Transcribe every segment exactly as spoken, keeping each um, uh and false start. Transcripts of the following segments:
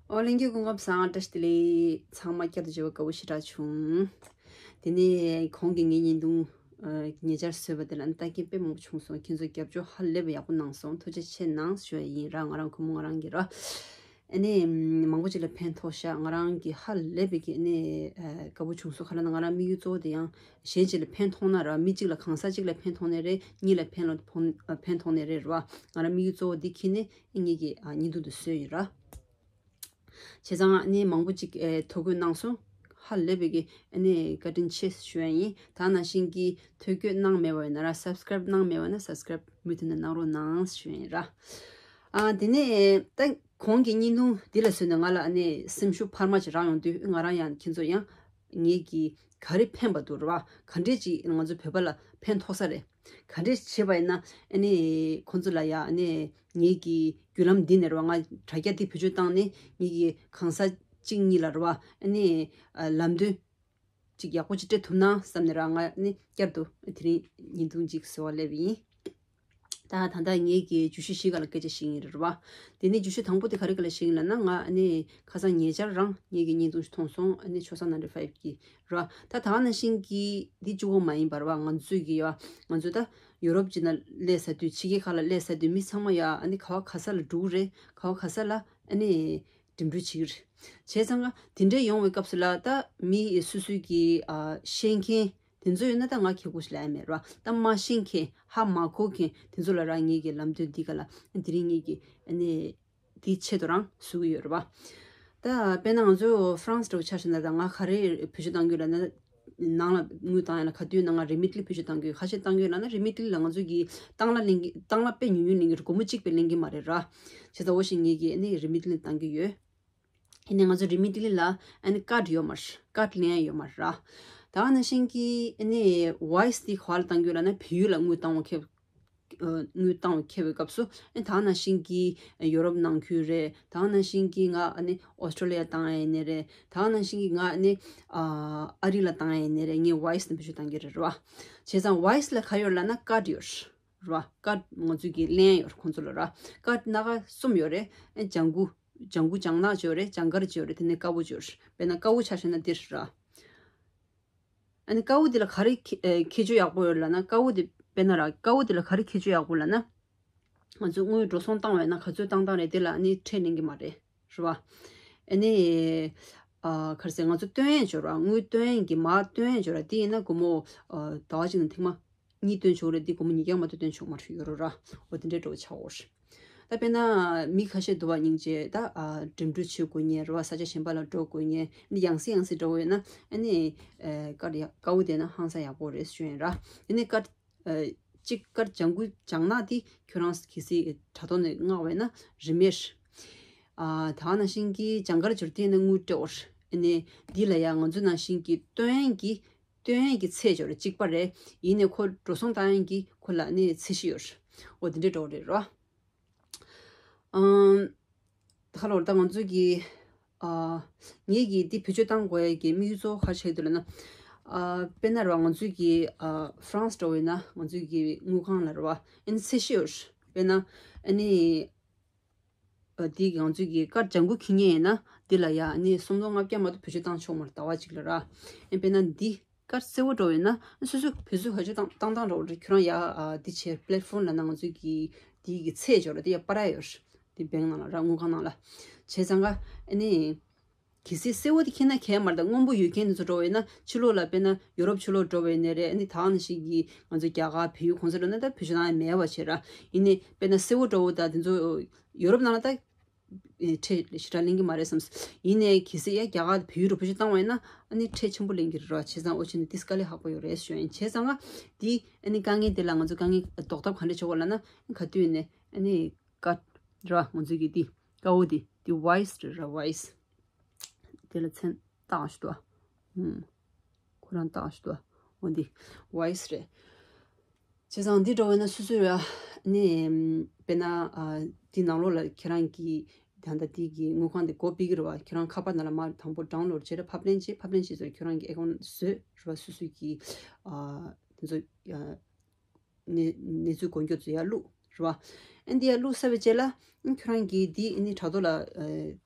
ཨོ་ལྷན་རྒྱས་སྐུ་ཁམས་བཟང་། བཀྲ་ཤིས་བདེ་ལེགས། ཚང་མ་བསྐྱར་དུ་མཇལ་བ་དགའ་བོ་ཞེ་དྲག་བྱུང་། དེ་ནས་གོང་གི་ངའི་བརྙན་ཐུང་ཨ་ཉེ་ཆར་བཟོས་པ་དེ་ལ་ལྟ་མཁན་དཔེ་མང་པོ་བྱུང་སོང་། ཁྱེད་ཚོ་རྒྱབ་སྐྱོར་ཧ་ལས་པའི་ཡག་པོ་གནང་སོང་། ཐུགས་རྗེ་ཆེ་གནང་ཞུ་ཡ་ཡིན་ར། ང་རང་ཁོ་མོ་ང་རང་གི་ར། ཨ་ནི་མང་པོ་ཅིག་ལ་ཕན་ཐོགས་ཤག་ང་རང་གི་ཧ་ལས་པའི་གི་ཨ་ནི་ཨ་དགའ་པོ་བྱུང་སོང་། ག་ལ་ན་ང་རང་དམིགས་ཡུལ་གཙོ་བོ་དེ་ཡང་གཞན་ཅིག་ལ་ཕན་ཐོགས་ན་ར། མི་གཅིག་ལ་གང་ཟག་གཅིག་ལ་ཕན་ཐོགས་ནའི་རེད། གཉིས་ལ་ཕན་ལ་ཕན་ཕན་ཐོགས་ནའི་རེད་ར། ང་རང་དམིགས་ཡུལ་གཙོ་བོ་འདི་འཁྱེར་ནས་ངེད་ཀྱི་ཨ་བརྙན་ཐུང་འདི་བཟོས་ཡོད་ར། བྱས་ཙང་ཨ་ནི་མང་པོ་ཅིག་ཨེ་ཐོ་འགོད་གནང་སོང་། ཧ་ལས་པའི་གི་ཨ་ནི་བཀའ་དྲིན་ཆེ་ཞུ་ཡ་ཡིན། ད་ནང་བཞིན་གྱི་ཐོ་འགོད་གནང་མེད་པ་ཡིན་ན་ར། སབ་སི་ཀ་རབ་གནང་མེད་པ་ཡིན་ན་སབ་སི་ཀ་རབ་མུ་མཐུད་ནས་གནང་རོགས་གནང་ཞུ་ཡ་ཡིན་ར། ཨ་དེ་ནས་ད་གོང་གི་བརྙན་ཐུང་འདི་ལ་བཟོས་ནས་ང་ལ་ཨ་ནི་སེམས་ཤུགས་འཕར་མ་ཅིག་རག་ཡོང་དུས། ང་རང་ཡང་ཁྱེད་ཚོ་ཡང་ངེད་ཀྱི་ག་རེ་ཕན་པ་འདུག་ར་བ། ག་འདྲས་ཅིག་ང་ཚོ་བོད་པ་ལ་ཕན་ཐོགས་ས་རེད། ག་འདྲས་བྱས་པ་ཡིན་ན་ཨ་ནི་ཁོང་ཚོ་ལ་ཡ་ཨ་ནི་ངེད་ཀྱི་བརྒྱུད་ལམ་འདི་ནས་ར་བ། ང་དྲ་རྒྱ་འདི་བེད་སྤྱོད་བཏང་ནས་ངེད་ཀྱི་གང་ཟག་གཅིག་གཉིས་ལ་ར་བ་ཨ་ནི་ཨ་ལམ་སྟོན་ཅིག་ཡག་པོ་ཅིག་སྤྲད་ཐུབ་ན་བསམ་ནས་ར། ང་ཨ་ནི་བསྐྱར་དུ་དེ་རིང་བརྙན་ཐུང་ཅིག་བཟོ་བ་སླེབས་ཡིན། ད་ད་ལྟ་ངེད་ཀྱི་བརྗོད་གཞི་བཞི་སྒང་ལ་སྐད་ཆ་བཤད་ཀྱི་ཡིན་ར་བ། དེ་ནས་བརྗོད་གཞི་དང་པོ་དེ་ག་རེ་སྒང་ལ་བཤད་ཀྱི་ཡིན་ལབ་ན། ང་ཨ་ནི་ཁ་སང་ཉེ་ཆར་རང་ངེད་ཀྱི་བརྙན་ཐུང་ཞིག་མཐོང་སོང་། ཨ་ནི་ཆོས་བཟང་ནའིན་ཊི་ཕའིབ་གི་ར། ད་ད་ག་ནང་བཞིན་གྱི་འདི་གཅིག་པོ་མ་ཡིན་པ་ར་བ། ང་ཚོས་ཀྱི་ཡ་ང་ཚོ་ད་ཡུ་རོབ་ཅིག་ན་སླེབས་ཚར་དུས། ཕྱི་རྒྱལ་ཁག་ལ་སླེབས་ཚར་དུས་མི་ཚང་མ་ཡ་ཨ་ནི་ག་བ་ག་ས་ལ་འགྲོ་གི་རེད། ག་བ་ག་ས་ལ་ཨ་ནི་འགྲིམ་འགྲུལ་བྱེད་ཀྱི་རེད། བྱས་ཙང་ང་དེ་འདྲས་ཡོང་བའི་སྐབས་སུ་ལ་ད་མི་སོ་སོའི་གི་ཨ་ཤེས་མཁན་དེ་ཚོ་ཡོད་ན་ད་ང་ཁེ་གོ་ཞིག་ལ་ཡ་མེད་ར། ད་མ་ཤེས་མཁན་ཧ་མ་གོ་མཁན་དེ་ཚོ་ལ་ར་ངེད་ཀྱི་ལམ་སྟོན་འདི་ག་ལ་དེ་རིང་ངེད་ཀྱི་ཨ་ནི་དེའི་ཆེད་དུ་རང་བཟོ་གི་ཡོད་རེད་པ། ད་དཔེར་ན་ང་ཚོ་ཧྥ་རན་སི་འདྲ་བོ་ཆ་བཞག་ན། ད་ང་ག་རེ་བེད་སྤྱོད་གཏང་གི་ཡོད་ལབ་ན། ནང་ལ་དངུལ་གཏང་ཡ་ལ་ག་དུས་ན་ང་རི་མི་ཊི་ལི་བེད་སྤྱོད་གཏང་གི་ཡོད། ག་ཅི་གཏང་གི་ཡོད་ལབ་ན། རི་མི་ཊི་ལི་ལ་ང་ཚོ་གི་གཏང་གླ་ལེན་གི་གཏང་གླ་དཔེ་ཉུང་ཉུང་ལེན་གི་རེད། སྒོར་མོ་གཅིག་དཔེ་ལེན་གི་མ་རེད་ར། བྱས་ཙང་འོ་བཞིན་ངེད་ཀྱིས་ཨ་ནི་རི་མི་ཊི་ལི་གཏང་གི་ཡོད། ཨ་ནི་ང་ཚོ་རི་མི་ཊི་ལི་ལ་ཨ་ནི་ཀཌ་ཡོད་མ་རེད། ཀཌ་ལེན་ཡ་ཡོད་མ་རེད་ར། ད་ནང་བཞིན་གྱི་ཨ་ནི་ཝའེ་སི་དེ་ག་པར་གཏང་གི་ཡོད་ལབ་ན། བལ་ཡུལ་ལ་དངུལ་གཏང་བ་ཁེ་ཨ་དངུལ་གཏང་བ་ཁེལ་བའི་སྐབས་སུ། ཨ་ནི་ད་ནང་བཞིན་གྱི་ཡོ་རོབ་ནང་ཁུལ་རེད། ད་ནང་བཞིན་གྱི་ང་ཨ་ནི་ཨོ་སི་ཀྲོ་ལི་ཡ་གཏང་ཡ་ཡིན་ནའི་རེད། ད་ནང་བཞིན་གྱི་ང་ཨ་ནི་ཨ་ཨ་རི་ལ་གཏང་ཡ་ཡིན་ནའི་རེད། ངས་ཝའེ་སི་ནས་བེད་སྤྱོད་གཏང་གི་རེད་ར། བྱས་ཙང་ཝའེ་སི་ལ་ག་ཡོད་ལབ་ན་ཀཌ་ཡོད་ར། ཀཌ་ང་ཚོས་ཀྱི་ལེན་ཡ་ཡོད་ར། ཁོང་ཚོ་ལ་ར། ཀཌ་སྣ་ཁ་གསུམ་ཡོད་རེད། ཨ་ནི་ལྗང་གུ་ལྗང་གུ་ལྗང་ནག་ཅིག་ཡོད་རེད། ལྗང་དཀར་ཅིག་ཡོད་རེད། དེ་ནས་དཀར་པོ་ཅིག་ཡོད་རེད། དཔེར་ན་དཀར་པོ་ཆ་བཞག་ན་འདིར་ར། ཨ་ནི་དཀར་པོ་འདི་ལ་ག་རེ་ཁྱད་ཨེ་ཁྱད་ཆོས་ཡག་པོ་ཡོད་ལབ་ན། དཀར་པོ་འདི་དཔེར་ན་ར། དཀར་པོ་འདི་ལ་ག་རེ་ཁྱད་ཆོས་ཡག་པོ་ལབ་ན། ང་ཚོ་དངུལ་འགྲོ་སོང་བཏང་བས་ན་ག་ཚོད་བཏང་བཏང་རེད། དེ་ལ་ཨ་ནི་ཁྲལ་ལེན་གི་མ་རེད། རེད་བ། ཨ་ནི་ཨ་ག་རེ་ཟེར། ང་ཚོ་བཏོན་ཡས་ཅིག་ཡོད་ར། དངུལ་བཏོན་ཡས་ཀྱི་མར་བཏོན་ཡས་ཅིག་ཡོད་ར། དེ་ཡིན་ན་སྒོར་མོ་ཨ་ཟླ་བ་གཅིག་ནང་ཐེངས་མ་གཉིས་བཏོན་ཆོག་རེད། དེ་སྒོར་མོ་ཉིས་བརྒྱ་མ་གཏོགས་བཏོན་ཆོག་མ་རེད། ཡོད་རེད་ར། འོ་དེ་འདྲའི་འདྲ་བོ་ཆགས་ཡོད་རེད། ད་དཔེར་ན་མི་ཁ་ཤས་འདུག་བ། སྙིང་རྗེ། ད་ཨ་འགྲིམ་འགྲུལ་བྱེད་དགོས་མཁན་རེད་བ། ས་ཆ་གཞན་པ་ལ་འགྲོ་དགོས་མཁན། ཨ་ནི་ཡང་སེ་ཡང་སེ་འདྲ་བོ་ཡོད་ན། ཨ་ནི་ཨ་ཀཌ་ཡ་དཀར་པོ་དེ་ན་ཧང་སང་ཡག་པོ་རེད་ཞུ་ཡིན་ར། དེ་ནས་ཀཌ་ཨ་གཅིག་ཀཌ་ལྗང་གུ་ལྗང་ནག་དེ་ཁྱོད་རང་གལ་སྲིད་དྲ་ཐོག་ནས་མངགས་པ་ཡིན་ན་རིན་མེད། ཨ་ད་ནང་བཞིན་གྱི་ལྗང་དཀར་ཅིག་ཡོད་ར། དེ་ཡིན་ན་དངུལ་སྤྲད་དགོས་ར། ཨ་ནི་འདི་ལ་ཡ་ང་ཚོ་ནང་བཞིན་གྱི་བཏོན་ཡས་ཀྱི་བཏོན་ཡས་ཀྱི་ཚད་ཅིག་ཡོད་ར། གཅིག་པ་རེད། ཡིན་ནའི་ཁོ་འགྲོ་སོང་བཏང་ཡས་ཀྱི་ཁོ་ལ་ཨ་ནི་ཚད་གཞི་ཡོད་ར། འོ་དེ་འདྲའི་འདྲ་བོ་རེད་ར། ཨམ། ད་ག་ལོར་ད་ང་ཚོ་གི་ཨ་ངེད་ཀྱིས་འདི་བེད་སྤྱོད་གཏང་དགོས་ཡས་ཀྱི་དམིགས་ཡུལ་གཙོ་བོ་ག་རེ་ཆགས་ཀྱི་འདུག་ལབ་ན། ཨ་དཔེར་ན་ར་བ། ང་ཚོའི་གི་ཨ་ཧྥ་རན་སི་འདྲ་བོ་ཡིན་ན། ང་ཚོའི་གི་དངུལ་ཁང་ལ་ར་བ། ཨ་ནི་ཚད་གཞི་ཡོད་ར། དཔེར་ན་ཨ་ནི་ཨ་འདི་གི་ང་ཚོའི་གི་ཀཌ་ལྗང་གུ་འཁྱེར་མཁན་ཡིན་ན། འདི་ལ་ཡ་ཨ་ནི་སུམ་སྟོང་ལྔ་བརྒྱ་མ་གཏོགས་བེད་སྤྱོད་བཏང་ཆོག་མ་རེད། ཟླ་བ་གཅིག་ལ་ར། ཨ་དཔེར་ན་འདི་ཀཌ་སེར་པོ་འདྲ་བོ་ཡིན་ན། སོ་སོ་བེད་སྤྱོད་ག་ཚོད་བཏང་བཏང་བཏང་འདྲ་བོ་རེད། ཁྱོད་རང་ཡ་ཨ་འདི་བྱས། པི་ལེཊ་ཕོམ་ལབ་ན་ང་ཚོའི་གི་འདི་གི་ཚད་ཅིག་ཡོད་ར། འདི་ཡ་པར་ཡོད་ར། འདི་བེང་ནང་ལ་ར། དངུལ་ཁང་ནང་ལ། བྱས་ཙང་ག་ཨ་ནི་གལ་སྲིད་སེར་པོ་དེ་འཁྱེར་ན་གལ་མ་རེད། ད་སྔོན་པོ་ཡོད་མཁན་དེ་ཚོ་འདྲ་བོ་ཡིན་ན། ཕྱི་ལོགས་ལ་དཔེར་ན་ཡུ་རོབ་ཕྱི་ལོགས་འདྲ་བོ་ཡིན་ནའི་རེད། ཨ་ནི་ད་ནང་བཞིན་གྱི་ང་ཚོ་རྒྱ་གར་བལ་ཡུལ་གང་ས་འདྲ་ན་ད་བེད་སྤྱོད་གཏང་ཡ་མེད་པ་བྱས་ར། ཡིན་ནའི་དཔེར་ན་སེར་པོ་འདྲ་བོ་ད་དེ་ཚོ་ཡུ་རོབ་ནང་ལ་ད་ཨེ་ཁྲལ་ཞེ་དྲག་ལེན་གྱི་མ་རེད་བསམས། ཡིན་ནའི་གལ་སྲིད་ཡ་རྒྱ་གར་བལ་ཡུལ་འདྲ་བོ་བེད་སྤྱོད་བཏང་བ་ཡིན་ན། ཨ་ནི་ཁྲལ་ཆེན་པོ་ལེན་གྱི་རེད་ར། བྱས་ཙང་འོ་བྱས་ནས་འདི་དཀའ་ལས་ཁག་པོ་ཡོད་རེད་ཞུ་ཡིན། བྱས་ཙང་ག་འདི་ཨ་ནི་དཀའ་ངལ་དེ་ལ་ང་ཚོ་དཀའ་ངལ་ཟློག་ཐབས་ག་འདྲ་བྱེད་དགོས་ལབ་ན། ག་དུས་ནས་ཨ་ནི་ཀཌ་ར། ང་ཚོའི་གི་འདི་དཀར་པོ་འདི་འདི་ཝའེ་སི་རེད་ར། ཝའེ་སི། དེ་ལ་མཚན་བཏགས་ཞིག་འདུག་ཨ། ཨུམ། ཁོ་རང་བཏགས་ཞིག་འདུག་ཨ། འོ་འདི་ཝའེ་སི་རེད། བྱས་ཙང་འདི་འདྲ་བོ་ཡིན་ན་སོ་སོའི་ར། ནི་དཔེར་ན་ཨ་འདི་ནང་ལོགས་ལ་ཁྱེད་རང་གི་ད་ལྟ་འདི་གི་དངུལ་ཁང་དེ་སྒོ་ཕྱེ་གི་རེད་བ། ཁྱེད་རང་ཁ་པར་ནང་ལ་མར་དང་པོ་ཌའུན་ལོཌ་བྱས་ར། ཕབ་ལེན་བྱས། ཕབ་ལེན་བྱས་ཚར་ཁྱེད་རང་གི་ཨེ་ཀའུན་ཊི་བཟོས་ར་བ། སོ་སོའི་གི་ཨ་དེ་ཚོ་ཨ་གནས་གནས་ཚུལ་འགོད་རྒྱུ་ཚོ་ཡར་བླུགས་རེད་བ། ཨ་འདི་ཡར་བླུགས་ཚར་བའི་རྗེས་ལ་ཨ་ཁྱོད་རང་གིས་འདི་ཨ་ནི་དྲ་ཐོག་ལ་ཨ་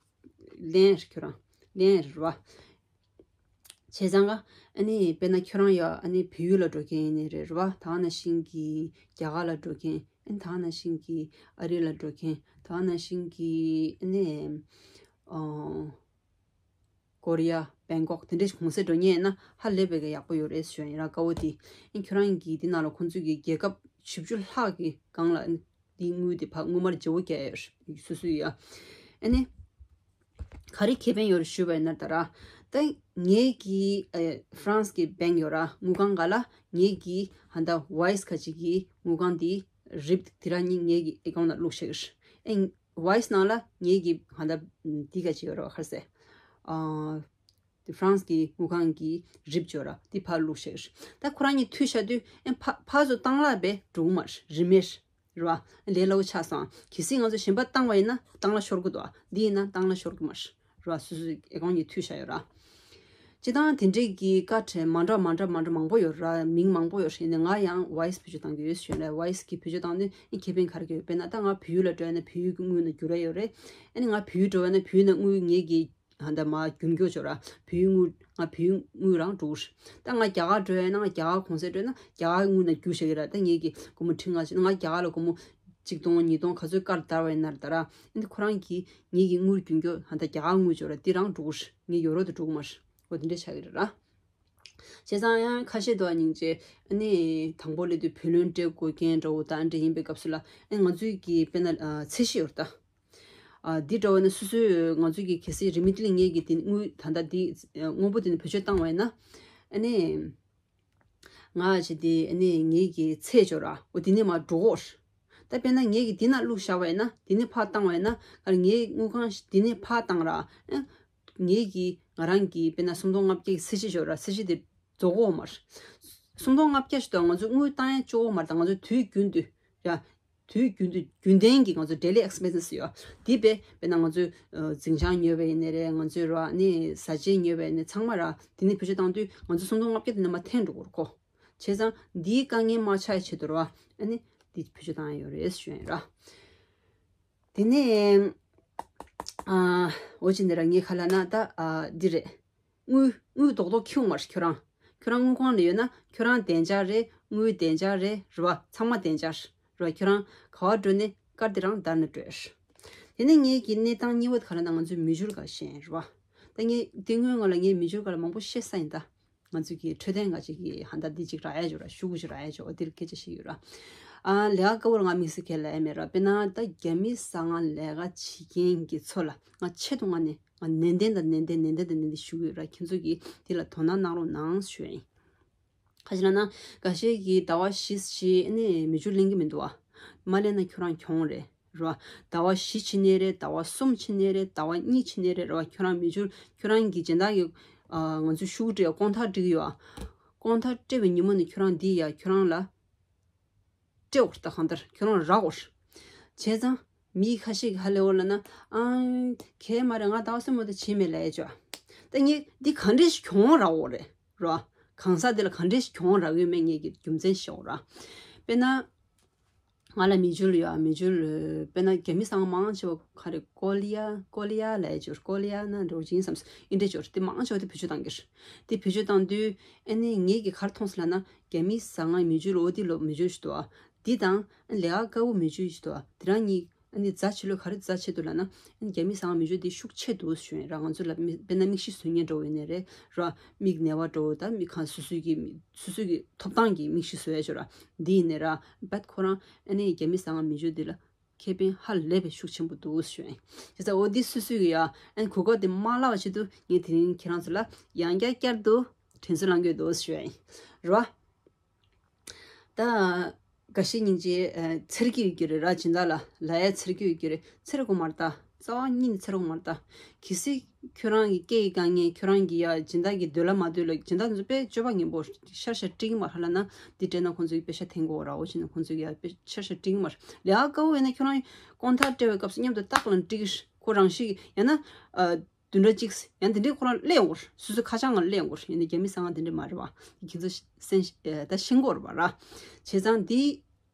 ལན་ཁྱོད་རང་ལན་རེད་བ། བྱས་ཙང་ག་ཨ་ནི་དཔེར་ན་ཁྱོད་རང་ཡ་ཨ་ནི་བལ་ཡུལ་ལ་འགྲོ་མཁན་ཡིན་ནི་རེད་རེད་བ། ད་ག་ནང་བཞིན་གྱི་རྒྱ་གར་ལ་འགྲོ་མཁན། ཨ་ནི་ད་ག་ནང་བཞིན་གྱི་ཨ་རི་ལ་འགྲོ་མཁན། ད་ག་ནང་བཞིན་གྱི་ཨ་ནི་ཨ། ཀོ་རི་ཡ། བེང་ཀོག་དེ་འདྲའི་གུང་སེང་འགྲོ་མཁན་ཡིན་ན་ཧ་ལས་པའི་གི་ཡག་པོ་ཡོད་རེད་ཞུ་ཡ་ཡིན་ར། དཀའ་བོ་དེ་ཨ་ཁྱོད་རང་གི་དེ་ནང་ལ་ཁོང་ཚོས་ཀྱི་རྒྱལ་ཁབ་བཞི་བཅུ་ལྷག་གི་སྒང་ལ་དེའི་དངུལ་དེ་ཕར་དངུལ་སྨར་བརྗེ་པོ་རྒྱག་ཡ་ཡོད་རེད་སོ་སོའི་ཡ། ཨ་ནི་ག་རེ་ཁེ་ཕན་ཡོད་རེད་ཞུས་པ་ཡིན་ན་ད་ར། ད་ངེད་ཀྱི་ཨ་ཧྥ་རན་སི་གི་བེང་ཡོད་ར། དངུལ་ཁང་སྒང་ལ་ངེད་ཀྱི་ཧ་ད་ཝེ་ཡེས་ཁ་ཅིག་གི་དངུལ་ཁང་དེ་རིབ་དེ་ར་གཉིས་ངེད་ཀྱི་ཨེ་ཀའུན་ཊི་ནང་བླུགས་བཞག་ཡོད་རེད། ཨེ་ཝེ་ཡེས་ནང་ལ་ངེད་ཀྱི་ཧ་ད་འདི་ག་ཅིག་ཡོད་ར་བ། ག་རེ་ཟེར། ཨ་ཧྥ་རན་སི་གི་དངུལ་ཁང་གི་རིབ་ཅིག་ཡོད་ར། དེ་ཕར་བླུགས་བཞག་ཡོད་རེད། ད་ཁོ་རང་གཉིས་མཐུད་བཞག་དུས་ཨེ་ཕ་ཕར་ཚུར་བཏང་གླག་བས་འགྲོ་གི་མ་རེད། རིན་མེད་རེད་བ། ལས་སླ་བོ་ཆགས་སོང་། གལ་སྲིད་ང་ཚོ་གཞན་པ་བཏང་བ་ཡིན་ན་བཏང་གླག་ཤོར་གི་འདུག་འདི་ཡིན་ན་བཏང་གླག་ཤོར་གི་མ་རེད་བ། སོ་སོའི་ཨེ་ཀའུན་ཊི་གཉིས་མཐུད་བཞག་ཡོད་ར། སྤྱིར་བཏང་དེ་འདྲས་ཀྱི་དཀའ་ཁག་མ་འདྲ་མ་འདྲ་མ་འདྲ་མང་པོ་ཡོད་ར། མིང་མང་པོ་ཡོད་རེད། ཡིན་ནའི་ང་ཡང་ཝེ་ཡེས་བེད་སྤྱོད་བཏང་གི་ཡོད་ཞུས་ནས། ཝེ་ཡེས་ཀྱི་བེད་སྤྱོད་བཏང་དུས་ཨ་ཁེ་ཕན་ག་རེ་ཡོད། དཔེར་ན་ད་ང་བལ་ཡུལ་ལ་འགྲོ་ཡ་ན་བལ་ཡུལ་གྱི་དངུལ་ནང་བསྒྱུར་ཡ་ཡོད་རེད། ཨ་ནི་ང་བལ་ཡུལ་འགྲོ་བ་ན་བལ་ཡུལ་ནང་དངུལ་ངེད་ཀྱི་ཧ་ད་མར་རྒྱུན་འཁྱོངས་བྱོས་ར། བལ་ཡུལ་དངུལ་ང་བལ་ཡུལ་དངུལ་རང་འགྲོ་གི་རེད། ད་ང་རྒྱ་གར་འགྲོ་ཡ་ན་ང་རྒྱ་གར་གུང་སེང་འགྲོ་ན་རྒྱ་གར་དངུལ་ནང་བསྒྱུར་བཞག་གི་ར། ད་ངེད་ཀྱི་སྒོར་མོ་ཁྲི་ལྔ་བྱས་ན་ང་རྒྱ་གར་ལ་སྒོར་མོ་གཅིག་སྟོང་ཉིས་སྟོང་ག་ཚོད་བཀར་བསྡད་པ་ཡིན་ན་ར། ད་ར་ཨ་ནི་ཁོ་རང་གིས་ངེད་ཀྱི་དངུལ་རྒྱུན་འཁྱོངས་ཧ་ད་རྒྱ་གར་དངུལ་བྱོས་ར། འདི་རང་འགྲོ་གི་རེད། ངའི་ཡོ་རོབ་དུ་འགྲོ་གི་མ་རེད། འོ་དེ་འདྲས་ཆགས་ཀྱི་རེད་ར། བྱས་ཙང་ཡང་ཁ་ཤས་འདུག་ཨ། སྙིང་རྗེ། ཨ་ནི་དང་པོ་སླེབས་དུས་བུ་ལོན་སྤྲད་དགོས་མཁན་འདྲ་བོ་ད་ཨ་འདྲ་ཡིན་པའི་སྐབས་སུ་ལ་ཨ་ནི་ང་ཚོའི་གི་དཔེར་ན་ཨ་ཚད་གཞི་ཡོད་རེད་ད། ཨ་འདི་འདྲ་བོ་ནི་སོ་སོའི་ང་ཚོའི་གི་གལ་སྲིད་རིན་མེད་ལི་ངེད་ཀྱི་དེ་དངུལ་ད་ལྟ་འདི་ཨ་དངོས་པོ་དེ་ནི་བེད་སྤྱོད་བཏང་བ་ཡིན་ན། ཨ་ནི་ང་ཅི་དེ་ཨ་ནི་ངེད་ཀྱི་ཚད་སྦྱོར་ར་འོ་དེ་ནས་མར་འགྲོ་གོ། ད་དཔེར་ན་ངེད་ཀྱི་དེ་ན་བླུགས་བཞག་པ་ཡིན་ན། དེ་ནས་ཕར་བཏང་བ་ཡིན་ན། ཨ་ངའི་དངུལ་ཁང་དེ་ནས་ཕར་བཏང་ར། ཨ་ངེད་ཀྱི་ང་རང་གི་དཔེར་ན་སུམ་སྟོང་ལྔ་བརྒྱ་གི་ཚད་གཞི་སྦྱོར་ར། ཚད་གཞི་དེ་རྫོགས་གོ་མ་རེད། སུམ་སྟོང་ལྔ་བརྒྱ་ཞིག་ཏུ་ང་ཚོ་དངུལ་བཏང་ཡ་ལྕོགས་གོ་མ་རེད། ད་ང་ཚོ་དུས་རྒྱུན་དུ་ཡ། དུས་རྒྱུན་དུ་རྒྱུན་ལྡན་གྱི་ང་ཚོ་daily expenses་ཡོད། དེ་བས་དཔེར་ན་ང་ཚོས་ཨ་འཛིན་བྱང་ཉོས་པ་ཡིན་ནའི་རེད། ང་ཚོས་ར་ནི་བཟའ་ཆས་ཉོས་པ་ཡིན་ནའི་ཚང་མ་ར་དེ་ནས་བེད་སྤྱོད་བཏང་དུས་ང་ཚོ་སུམ་སྟོང་ལྔ་བརྒྱ་དེ་ནས་མར་འཐེན་འགྲོ་གི་རེད་ཁོ། བྱས་ཙང་འདིའི་དཀའ་ངལ་མ་ཆགས་ཆེད་དུ་ར་ཨ་ནི་འདི་བེད་སྤྱོད་བཏང་ཡ་ཡོད་རེད་ཞུ་ཡ་ཡིན་ར། དེ་ནས་ཨ་འོ་ཅི་འདི་ར་ངས་ག་ལབ་ན་ད་ཨ་འདི་རེད། དངུལ་དངུལ་རྡོག་རྡོག་ཁྱེར་ཡོང་མ་རེད་ཁྱོད་རང་། ཁྱོད་རང་དངུལ་ཁང་ལ་ཡོད་ན་ཁྱོད་རང་བདེ་འཇགས་རེད། དངུལ་བདེ་འཇགས་རེད་རེད་བ། ཚང་མ་བདེ་འཇགས་རེད་བ། ཁྱོད་རང་ག་བ་འགྲོ་ནས་ཀར་དེ་རང་བརྡར་ནས་འགྲོ་ཡ་རེད། དེ་ནས་ངས་ཀྱི་གནས་སྟངས་གཉིས་པ་དེ་ག་ལབ་ན་ང་ཚོའི་མི་འགྱུར་ག་ཤེས་རེད་བ། ད་ངས་དེ་སྔོན་ང་ལ་ངས་མི་འགྱུར་ག་ལ་མང་པོ་བཤད་ས་ཡིན་ད། ང་ཚོ་གི་འཕྲོད་བསྟེན་འགའ་ཅིག་གི་ཧ་ད་འདི་ཅིག་རག་ཡ་ཅིག་ར། ཤུ་གུ་ཅིག་རག་ཡ་ཅིག་འོ་འདིར་སྐད་ཆ་བཤད་ཡོད་ར། ཨ་ལས་ཀ་དཀའ་བོ་ལ་ང་དམིགས་བསལ་ཁས་ལེན་མེད་ར། དཔེར་ན་ད་རྒྱ་མི་ཟ་ཁང་ལས་ཀ་བྱེད་མཁན་གྱི་ཚོ་ལ་ང་ཆེད་དུ་ང་ནས་ང་ནན་ཏན་དང་ནན་ཏན་ནན་ཏན་དང་ནན་ཏན་ཞུ་གི་ཡོད་ར། ཁྱེད་ཚོ་གིས་འདི་ལ་དོ་སྣང་གནང་རོགས་གནང་ཞུ་ཡ་ཡིན། ཁ་ཅིག་ལབ་ན་འགའ་ཤས་ཀྱིས་ཟླ་བ་བཞི་བཞི་ནས་མི་འགྱུར་ལེན་གྱི་མི་འདུག་བ། མ་ལེན་ན་ཁྱོད་རང་གྱོང་རེད་རེད་བ། ཟླ་བ་བཞི་ཕྱིན་ནའི་རེད། ཟླ་བ་གསུམ་ཕྱིན་ནའི་རེད། ཟླ་བ་གཉིས་ཕྱིན་ནའི་རེད་རེད་བ། ཁྱོད་རང་མི་འགྱུར་ཁྱོད་རང་གི་སྦྱིན་བདག་གི་ཨ་ང་ཚོས་ཤུ་གུ་སྤྲད་ཡ་དགོང་དག་སྤྲད་ཀྱི་ཡོད་ཨ། དགོང་དག་སྤྲད་པའི་ཉིན་མོ་ནས་ཁྱོད་རང་འདི་ཡ་ཁྱོད་རང་ལ་སྤྲད་འོར་ད་གང་ལྟར་ཁྱོད་རང་རག་འོར། བྱས་ཙང་མི་ཁ་ཤས་ཀྱིས་ཧ་ལས་འོར་ལབ་ན་ཨང་གལ་མ་རེད། ང་ཟླ་བ་གསུམ་མ་གཏོགས་བྱས་མེད་ལབ་ཡ་ཅོ། ད་ངས་འདི་ག་འདྲས་ཤིག་གྱོང་རག་འོར་རེད་ར། གང་ཟག་འདི་ལ་ག་འདྲས་ཤིག་གྱོང་རག་ཡོད་མེད་ངས་ཀྱི་རྒྱུ་མཚན་ཤོད་ར། དཔེར་ན། ང་ལ་མི་འགྱུར་ཡོད་ཨ། མི་འགྱུར་ལ་དཔེར་ན་རྒྱ་མི་ཟ་ཁང་མང་ཆེ་བ་ག་རེ་ཀོ་ལི་ཡ་ཀོ་ལི་ཡ་ལབ་ཡ་ཅིག་ཡོད་རེད། ཀོ་ལི་ཡ་ན་འགྲོ་ཅིང་བསམ་སོང་། ཨིན་འདྲས་ཅིག་ཡོད་རེད། དེ་མང་ཆེ་བ་དེ་བེད་སྤྱོད་བཏང་གི་རེད། དེ་བེད་སྤྱོད་བཏང་དུས་ཨ་ནི་ངེད་ཀྱིས་ག་རེ་མཐོང་སོང་ལབ་ན་རྒྱ་མི་ཟ་ཁང་མི་འགྱུར་འོ་དེ་ལོ་མི་འགྱུར་ཞིག་འདུག་ཨ། འདི་དང་ལས་ཀ་དཀའ་བོ་མི་འགྱུར་ཞིག་འདུག་ཨ། དེ་རང་གཉིས་ཨ་ནི་རྫ་ཆེ་ལོས་ག་རེ་རྫ་ཆེ་འདུག་ལབ་ན། ཨ་ནི་རྒྱ་མི་ཟ་ཁང་མི་འགྱུར་འདི་ཤུགས་ཆེ་འདུག་ཞུ་ཡིན་ར། ང་ཚོ་ལ་མི་དཔེར་ན་མིག་ཤེལ་བཟོ་མཁན་འདྲ་བོ་ཡིན་ནའི་རེད་ར། མིག་ནད་པ་འདྲ་བོ་ད་མིག་གང་སོ་སོའི་གི་མི་སོ་སོའི་གི་ཐོབ་ཐང་གི་མིག་ཤེལ་བཟོ་ཡ་ཅིག་ཡོད་ར། འདི་ཡིན་ནའི་ར་བད་ཁོ་རང་ཨ་ནི་རྒྱ་མི་ཟ་ཁང་མི་འགྱུར་འདི་ལ་ཁེ་ཕན་ཧ་ལས་པའི་ཤུགས་ཆེན་པོ་འདུག་ཞུ་ཡིན། བྱས་ཙང་འོ་འདི་སོ་སོའི་གི་ཡ་ཨ་ནི་གོ་སྐབས་དེ་མ་བརླག་པ་ཆེད་དུ་ངས་དེ་རིང་ཁྱེད་རང་ཚོ་ལ་ཡང་བསྐྱར་བསྐྱར་དུ་དྲན་གསོ་གནང་གི་ཡོད་འདུག་ཞུ་ཡིན་ར། ད་འགའ་ཤས་སྙིང་རྗེ་ཨ་འཚེར་གྱི་ཡོད་ཀྱི་རེད་ར། སྦྱིན་བདག་ལ་ལབ་ཡ་འཚེར་གྱི་ཡོད་ཀྱི་རེད། འཚེར་དགོས་མ་རེད་ད། རྩ་བ་ཉིད་ནས་འཚེར་དགོས་མ་རེད་ད། གལ་སྲིད་ཁྱོད་རང་གི་སྐད་ཀྱི་དཀའ་ངལ་ཁྱོད་རང་གི་ཡ་སྦྱིན་བདག་གི་འདོད་ལ་མ་འདོད་ལ་སྦྱིན་བདག་ཚོ་དཔེ་སྤྱོད་པ་ངན་པོ་ཤར་ཤར་སྤྲད་ཀྱི་མ་རེད་ལབ་ན་འདི་སྤྲད་ན་ཁོང་ཚོ་གི་པེ་ཤ་འཐེན་དགོས་ར། འོ་བྱས་ན་ཁོང་ཚོ་གི་ཡ་དཔེ་ཤར་ཤར་སྤྲད་ཀྱི་མ་རེད། ལས་ཀ་དཀའ་བོ་ཡོད་ན་ཁྱོད་རང་དགོང་དག་སྤྲད་པའི་སྐབས་སུ་མཉམ་དུ་ཏག་ལ་སྤྲད་ཀྱི་རེད། ཁོ་རང་ཤི་གི་ཡང་ན་ཨ། བདུན་ཕྲག་གཅིག་ཡང་དེ་འདྲའི་ཁོ་རང་སླེབས་འོང་ར། སོ་སོའི་ཁ་བྱང་ང་སླེབས་འོང་ར། ཡིན་ནའི་རྒྱ་མི་ཟ་ཁང་དེ་འདྲ་མ་རེད་བ། ཁྱེད་ཚོ་སེམས་ད་ཤེས་དགོས་རེད་བ་ར། བྱས་ཙང་འདི་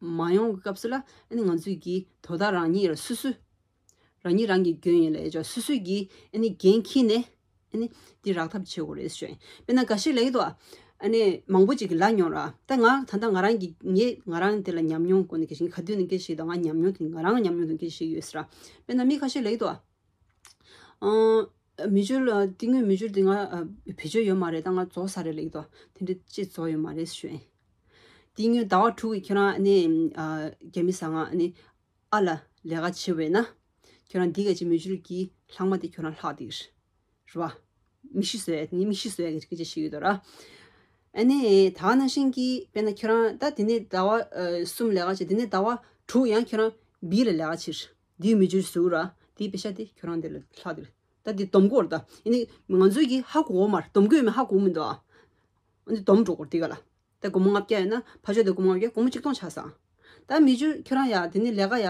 མ་ཡོང་གི་སྐབས་སུ་ལ་ཨ་ནི་ང་ཚོས་ཀྱི་དོ་བདག་རང་ཉིད་ར་སོ་སོ་ རང་ཉིད་རང་གི་རྒྱུན་ཡིན་ལ་ཡ་ཅོ་སོ་སོས་ཀྱིས་ཨ་ནི་འགན་འཁྱེར་ནས་ཨ་ནི་འདི་རག་ཐབས་བྱེད་དགོས་རེད་ཞུ་ཡིན། དཔེར་ན་འགའ་ཞིག་ལ་ཡོད་དོ། ཨ་ནི་མང་པོ་ཅིག་གིས་ལབ་མྱོང་ར། ད་ང་ད་ལྟ་ང་རང་གི་ངས་ང་རང་དེ་ལ་ཉམས་མྱོང་སྐོར་ནས་སྐད་ཆ་ག་དུས་ནས་སྐད་ཆ་ཞིག་དང་ང་ཉམས་མྱོང་དེ་ང་རང་ཉམས་མྱོང་དང་སྐད་ཆ་ཞིག་ཡོད་ཟེར་ར། དཔེར་ན་མི་ཁ་ཤས་ལ་ཡོད་དོ། ཨང་། མི་འཇུལ་ལ་ཏིང་ངོས་མི་འཇུལ་དེ་ང་ཨ་བེད་སྤྱོད་ཡོད་མ་རེད། ད་ང་རྫོགས་ས་རེད་ལེགས་དོ། དེ་འདྲ་ཅི་རྫོགས་ཡོད་མ་རེད་ཞུ་ཡིན། ཏིང་ངོས་ཟླ་བ་དྲུག་གི་ཁྱོད་རང་ཨ་ནི་ཨ་རྒྱ་མི་ཟ་ང་ཨ་ནི་ཨ་ལ་ལས་ཀ་བྱེད་པས་ན་ཁྱོད་རང་འདི་ག་ཅི་མི་འཇུལ་གྱི་ལྷག་མ་དེ་ཁྱོད་རང་ལྷག་དེ་རེད་བ། མིག་ཤེལ་བཟོ་ཡ་ནི་མིག་ཤེལ་བཟོ་ཡ་གི་སྐད་ཆ་ཞིག་ཡོད་དོ་ར། ཨ་ནི་ད་ནང་བཞིན་གྱི་དཔེར་ན་ཁྱོད་རང་ད་དེ་ནས་ཟླ་བ་ཨ་གསུམ་ལས་ཀ་བྱེད། དེ་ནས་ཟླ་བ་དྲུག་ཡང་ཁྱོད་རང་བི་ལ་ལས་ཀ་བྱེད། དེའི་མི་འཇུལ་ཟུག་ར། དེའི་པེ་ཤ་དེ་ཁྱོད་རང་དེ་ལ་ལྷག་དེ་རེད། ད་འདི་སྡོམ་དགོས་རེད། ད་ཡིན་ནི་ང་ཚོས་ཀྱིས་ཧ་གོ་བ་མ་རེད། སྡོམ་དགོས་མེད་ཧ་གོ་མི་འདུག་ཨ་ནི་སྡོམ་འགྲོ་དགོས་རེད་དེ་ག་ལ། ད་སྒོར་མོ་ལྔ་བརྒྱ་ཡོད་ན་ཕ་ཆོས་དེ་སྒོར་མོ་ལྔ་བརྒྱ་སྒོར་མོ་གཅིག་སྟོང་ཆགས་སོང་། ད་མི་འཇུལ་ཁྱོད་རང་ཡ་དེ་ནི་ལས་ཀ་ཡ་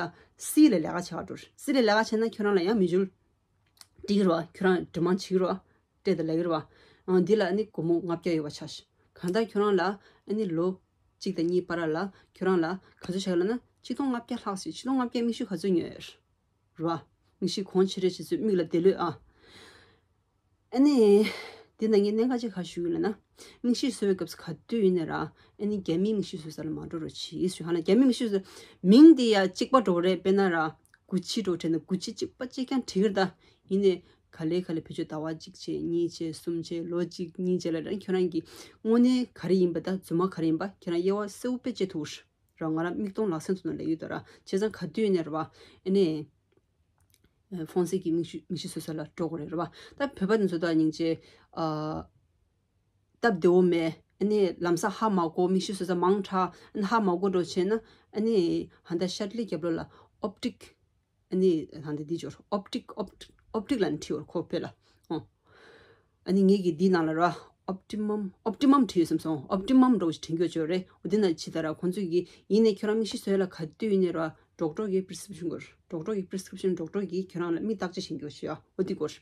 སི་ལ་ལས་ཀ་བྱེད་ག་འགྲོ་རེད། སི་ལ་ལས་ཀ་བྱེད་ན་ཁྱོད་རང་ལ་ཡང་མི་འཇུལ་སྤྲད་ཀྱི་རེད་བ། ཁྱོད་རང་འདྲི་མང་བྱེད་ཀྱི་རེད་བ། སྤྲད་དང་ལབ་ཀྱི་རེད་བ། ཨང་འདི་ལ་ཨ་ནི་སྒོར་མོ་ལྔ་བརྒྱ་ཡོད་པ་ཆགས་ཤག་གང་ལྟར་ཁྱོད་རང་ལ་ཨ་ནི་ལོ་གཅིག་དང་གཉིས་བར་ལ་ཁྱོད་རང་ལ་ག་ཚོད་ཆགས་ལབ་ན་ཆིག་སྟོང་ལྔ་བརྒྱ་ལྷག་ཞིག་ཆིག་སྟོང་ལྔ་བརྒྱ་མིག་ཤེལ་ག་ཚོད་ཉོས་ཡོད་རེད་བ། མིག་ཤེལ་གོང་ཆེ་རེད་བྱེད་ཚོད་མིག་ལ་བདེ་ལོས་ཨ། ཨ་ནི། འདི་ན་ངས་གནད་འགག་ཅིག་ག་ཞུ་ཡོད་ལབ་ན། མིག་ཤེལ་བཟོ་བའི་སྐབས་སུ་ག་དུས་ཡིན་ནའི་ར། ཨ་ནི་རྒྱ་མིའི་མིག་ཤེལ་བཟོ་ས་ལ་མ་འགྲོ་རོགས་གྱིས་ཞུ་ཧ་ལ། རྒྱ་མིའི་མིག་ཤེལ་བཟོ། མིང་དེ་ཡ་གཅིག་པ་འགྲོ་རེད། དཔེར་ན་ར། གུ་ཆི་འགྲོ་དྲན་ན་གུ་ཆི་གཅིག་པ་གཅིག་རྐྱང་བྲིས་ཀྱི་རེད་ད། ཡིན་ནའི་ག་ལེ་ག་ལེ་བེད་སྤྱོད་ཟླ་བ་གཅིག་བྱས་གཉིས་བྱས་གསུམ་བྱས་ལོ་གཅིག་གཉིས་བྱས་ལ་ར་ཁྱོད་རང་གི་དངོས་གནས་ག་རེ་ཡིན་པ་ད་རྫུན་མ་ག་རེ་ཡིན་པ་ཁྱོད་རང་དབྱེ་བ་གསལ་པོ་དཔེ་ཕྱེ་ཐུབ་ར། ང་རང་མིག་མཐོང་ལག་ཟིན་ཐུབ་ན་ལས་ཡོད་ད་ར། བྱས་ཙང་ག་དུས་ཡིན་ནའི་ར་བ། ཨ་ནི། ཧྥོན་སེ་གི་མིག་ཤེལ་མིག་ཤེལ་བཟོ་ས་ལ་འགྲོ་དགོས་རེད་རེད་བ། ད་བོད་པ་འདི་ཚོ་ད་སྙིང་རྗེ། ཨ། སྟབས་བདེ་བོ་མེད། ཨ་ནི་ལམ་སང་ཧ་མ་གོ། མིག་ཤེལ་བཟོ་ས་མང་དྲགས། ཨ་ནི་ཧ་མ་གོ་འགྲོ་བྱས་ན། ཨ་ནི་ཧ་ད་ཤར་ལི་རྒྱབ་ལོགས་ལ་ཨོབ་ཊིག་ཨ་ནི་ཧ་ད་འདི་འབྱོར་ཨོབ་ཊིག་ཨོབ་ཊིག་ཨོབ་ཊིག་ལ་ནི་བྲིས་ཡོད་ཁོ་བོད་ལ། ཨོ། ཨ་ནི་ངེད་ཀྱི་འདི་ནང་ལ་ར། ཨོབ་ཊི་མམ་ཨོབ་ཊི་མམ་བྲིས་ཡོད་བསམ་སོང་། ཨོབ་ཊི་མམ་འགྲོ་བཞིན་དྲན་རྒྱུ་བྱོས་རེད། འོ་འདི་ན་ཇི་ལྟར་ར་ཁོང་ཚོས་ཀྱིས་ཡིན་ནའི་ཁྱོད་རང་མིག་ཤེལ་བཟོས་ལ་ག་དུས་ཡིན་ནའི་ར་ཌོག་ཊར་གྱི་པི་རི་སི་ཀི་རིབ་ཤན་དགོས། ཌོག་ཊར་གྱི་པི་རི་སི་ཀི་རིབ་ཤན་ཌོག་ཊར་གྱིས་ཁྱོད་རང་ལ་མིག་བརྟག་དཔྱད་བྱེད་རྒྱུ་བྱོས་ཨ། འོ་འདི་དགོས།